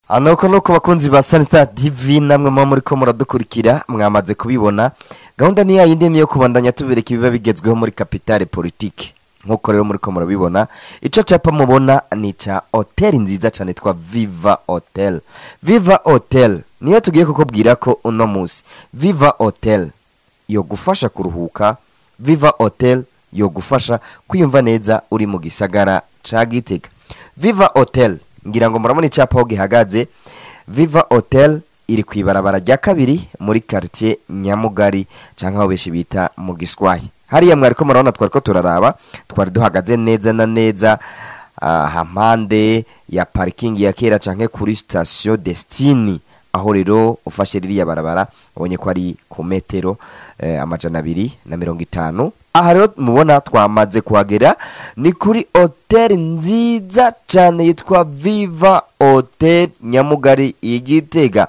Nuko nuko bakunzi ba Sanista TV, namwe muba muriko muradukurikira, mwamaze kubibona, gahunda ni yayindi, niyo kubandanya tubereka ibiba bigezweho muri capitale politique. Nkuko rero muriko murabibona, ico capa mubona ni ca hoteli nziza cane twa Viva Hotel. Viva Hotel niyo tugiye kukubwira ko uno musi Viva Hotel yo gufasha kuruhuka, Viva Hotel yo gufasha kwiyumva neza uri mu gisagara ca Gitega. Viva Hotel, ngira ngo murabona icapa aho gihagaze. Viva Hotel iri kwibarabara rya kabiri muri quartier Nyamugari, canke aho benshi bita mu Giswayi. Hariya mwariko murabona, twariko turaraba, twari duhagaze neza na neza hampande ya parking ya kera, canke kuri station Destiny. Aho rero ufashe ririya barabara, ubonye ko ari ku metero 250. Aha rero mubona twamaze kuhagera, ni kuri hoteli nziza cyane yitwa Viva Hotel Nyamugari Igitega.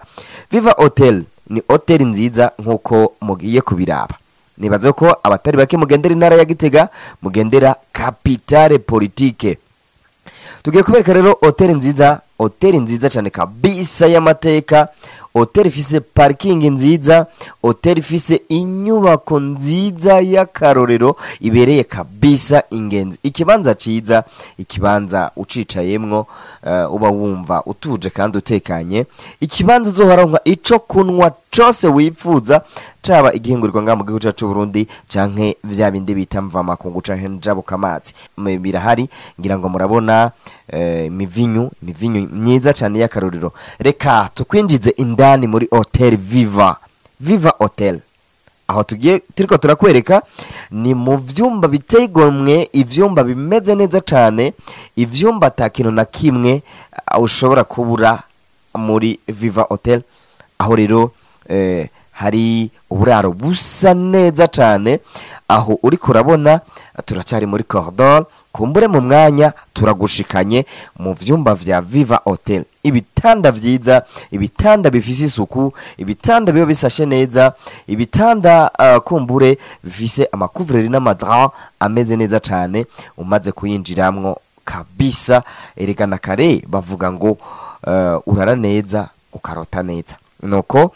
Viva Hotel ni hoteli nziza nk'uko mugiye kubiraba. Nibaze ko abatari bake mugendera intara ya Gitega, mugendera capitale politique. Tugiye kubereka rero hoteli nziza, hoteli nziza cyane kabisa y'amateka, hoteli ifise parking nziza, hoteli ifise inyubako nziza y'akarorero ibereye kabisa ingenzi, ikibanza ciza, ikibanza ucicayemwo uba wumva utuje kandi utekanye, ikibanza uzoharonka ico kunwa cose wifuza, caba igihingurirwa ngaha mu gihugu cacu Burundi canke vya bindi bita mvamakungu canke njabukamazi, birahari. Ngira ngo murabona imivinyu, imivinyu myiza cyane y'akarorero. Reka tukwinjize indani muri Hotel Viva. Viva Hotel, aho tugiye turiko turakwereka ni mu vyumba biteye igomwe, ivyumba bimeze neza cyane, ivyumba ata kintu na kimwe ushobora kubura muri Viva Hotel. Aho rero hari uburaro busa neza cyane. Aho uri kurabona turacyari muri corridor, kumbure mu mwanya turagushikanye mu vyumba vya Viva Hotel. Ibitanda vyiza, ibitanda bifise isuku, ibitanda biba bisashe neza, ibitanda kumbure bifise ama couvre-lits n'ama draps ameze neza cyane. Umaze kuyinjiramwo kabisa, erekana kare bavuga ngo urara neza ukarota neza. Nuko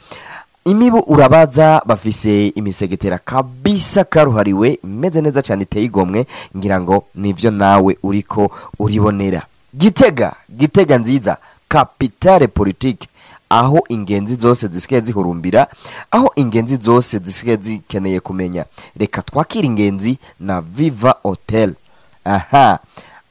imibu urabaza, bafise imisegetera kabisa karuhariwe imeze neza cyane iteye igomwe. Ngira ngo nivyo nawe uriko uribonera. Gitega, Gitega nziza, capitale politique, aho ingenzi zose zisigaye zihurumbira, aho ingenzi zose zisigaye zikeneye kumenya. Reka twakire ingenzi na Viva Hotel. Aha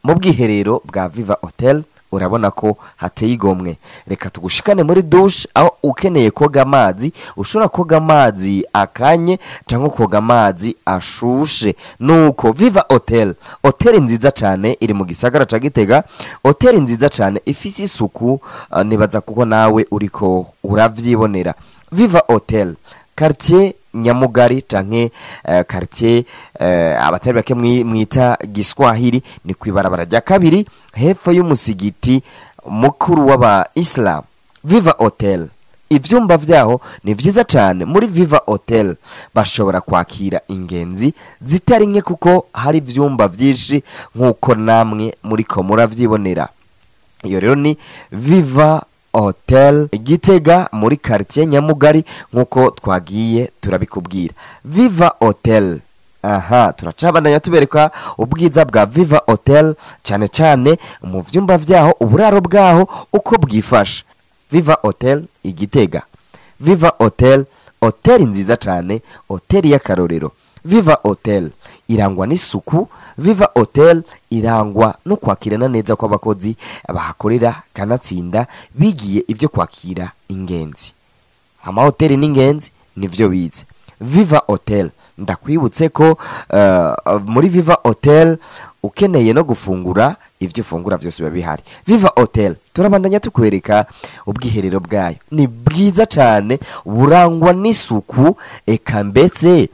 mu bwiherero bwa Viva Hotel urabona ko hateye igomwe. Reka tugushikane muri douche, aho ukeneye koga amazi ushobora koga amazi akanye cyangwa koga amazi ashushe. Nuko Viva Hotel, hotel nziza cyane iri mu gisagara ca Gitega, hotel nziza cyane ifise isuku, nibaza kuko nawe uriko uravyibonera. Viva Hotel, quartier Nyamugari canke quartier abatari bake mwita Giswahili, ni kwibarabara rya kabiri hepfo y'umusigiti mukuru w'aba Islam. Viva Hotel, ivyumba vyaho ni vyiza cane. Muri Viva Hotel bashobora kwakira ingenzi zitari nke kuko hari ivyumba vyinshi nk'uko namwe muriko muravyibonera. Iyo rero ni Viva Hotel Gitega muri quartier Nyamugari nk'uko twagiye turabikubwira. Viva Hotel, aha turacabandanya tubereka ubwiza bwa Viva Hotel, cyane cyane mu vyumba vyaho, uburaro bwaho uko bwifashe. Viva Hotel Igitega, Viva Hotel, hoteli nziza cyane, hoteli y'akarorero. Viva Hotel irangwa n'isuku, Viva Hotel irangwa no kwakirana neza kw'abakozi bahakorera, kanatsinda bigiye ibyo kwakira ingenzi. Amahoteli n'ingenzi nivyo bize. Viva Hotel, ndakwibutse ko muri Viva Hotel ukeneye no gufungura, ibyo ufungura byose biba bihari. Viva Hotel, turabandanya tukwereka ubwiherero bwayo, ni bwiza cyane, burangwa n'isuku, eka mbetse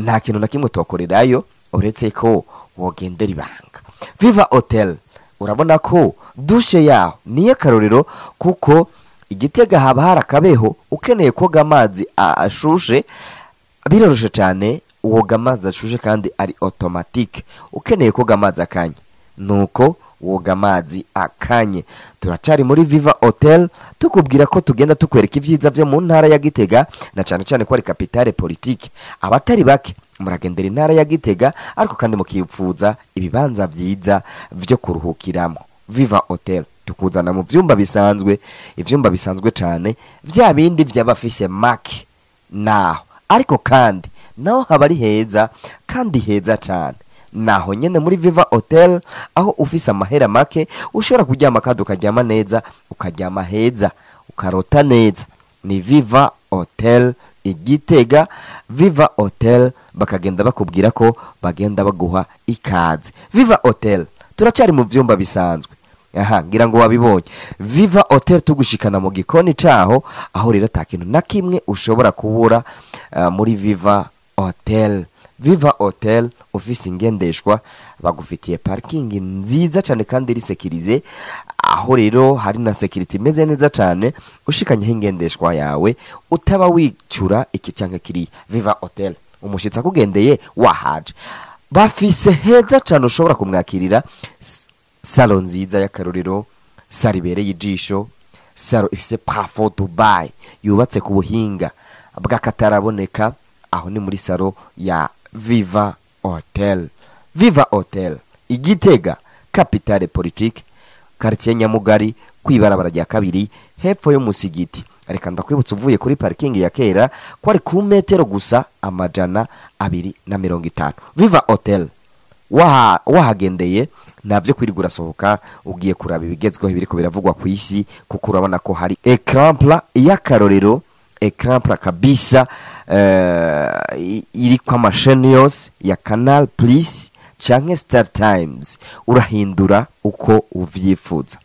nta kintu na kimwe tuwakorerayo uretse ko wogendera ibanga. Viva Hotel, urabona ko douche yaho ni iy'akarorero, kuko Igitega haba hari akabeho, ukeneye koga amazi ashushe biroroshe cyane, woga amazi ashushe kandi ari automatique. Ukeneye koga amazi akanye nuko Woga amazi akanye. Turacari muri Viva Hotel, tukubwira ko tugenda tukwereka ibyiza byo mu ntara ya Gitega, na cyane cyane ko ari capitale politique. Abatari bake muragendera intara ya Gitega, ariko kandi mukipfuza ibibanza byiza byo kuruhukiramo. Viva Hotel tukuzana mu vyumba bisanzwe, ivyumba bisanzwe cyane, vya bindi vy'abafise make naho, ariko kandi naho haba ari heza kandi heza cyane. Naho nyene muri Viva Hotel, aho ufise amahera make ushobora kuryama kandi ukaryama neza, ukaryama heza, ukarota neza. Ni Viva Hotel Igitega. Viva Hotel bakagenda bakubwira ko bagenda baguha ikaze. Viva Hotel turacari mu vyumba bisanzwe. Aha, ngira ngo wabibonye. Viva Hotel tugushikana mu gikoni caho, aho rero ata kintu na kimwe ushobora kubura muri Viva Hotel. Viva Hotel ufise ingendeshwa bagufitiye parking nziza cyane kandi iri sécurisée, aho rero hari na security imeze neza cyane. Ushikanyeho ingendeshwa yawe utaba wicura iki canke kiriya. Viva Hotel, umushitsi akugendeye wahaje, bafise heza cyane ushobora kumwakirira. Salon nziza y'akarorero, salon ibereye ijisho, salon ifise plafond Dubai yubatse ku buhinga bw'akataraboneka. Aho ni muri salon ya Viva Hotel. Viva Hotel Igitega, capitale politique, quartier Nyamugari, kwibarabara rya kabiri hepfo y'umusigiti. Reka ndakwibutsa, uvuye kuri parking ya kera ko ari ku metero gusa 250. Viva Hotel wahagendeye ntabyo kwirirwa urasohoka ugiye kuraba ibigezweho ibiriko biravugwa ku isi, kuko urabona ko hari écran plat y'akarorero, écran plat kabisa, iriko amasheni yose ya Canal Plus canke Star Times, urahindura uko uvyifuza.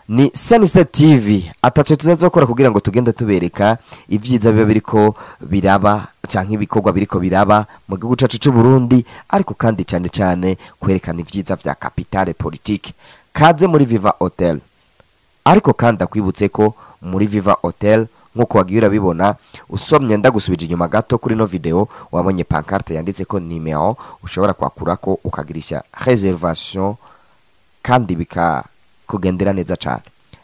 Ni Sanista TV atatu tuzazokora kugira ngo tugende tubereka ibyiza biba biriko biraba canke ibikorwa biriko biraba mu gihugu cacu c'u Burundi, ariko kandi cyane cyane kwerekana ivyiza vya capitale politique. Kaze muri Viva Hotel. Ariko kandi akwibutse ko muri Viva Hotel, nkuko wagiye urabibona, usomye ndagusubije inyuma gato kuri no video, wabonye pancarte yanditse ko nimero ushobora kwakurako ukagirisha réservation kandi bikakugendera neza cyane.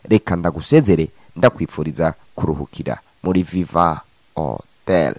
Reka ndagusezere, ndakwifuriza kuruhukira muri Viva Hotel.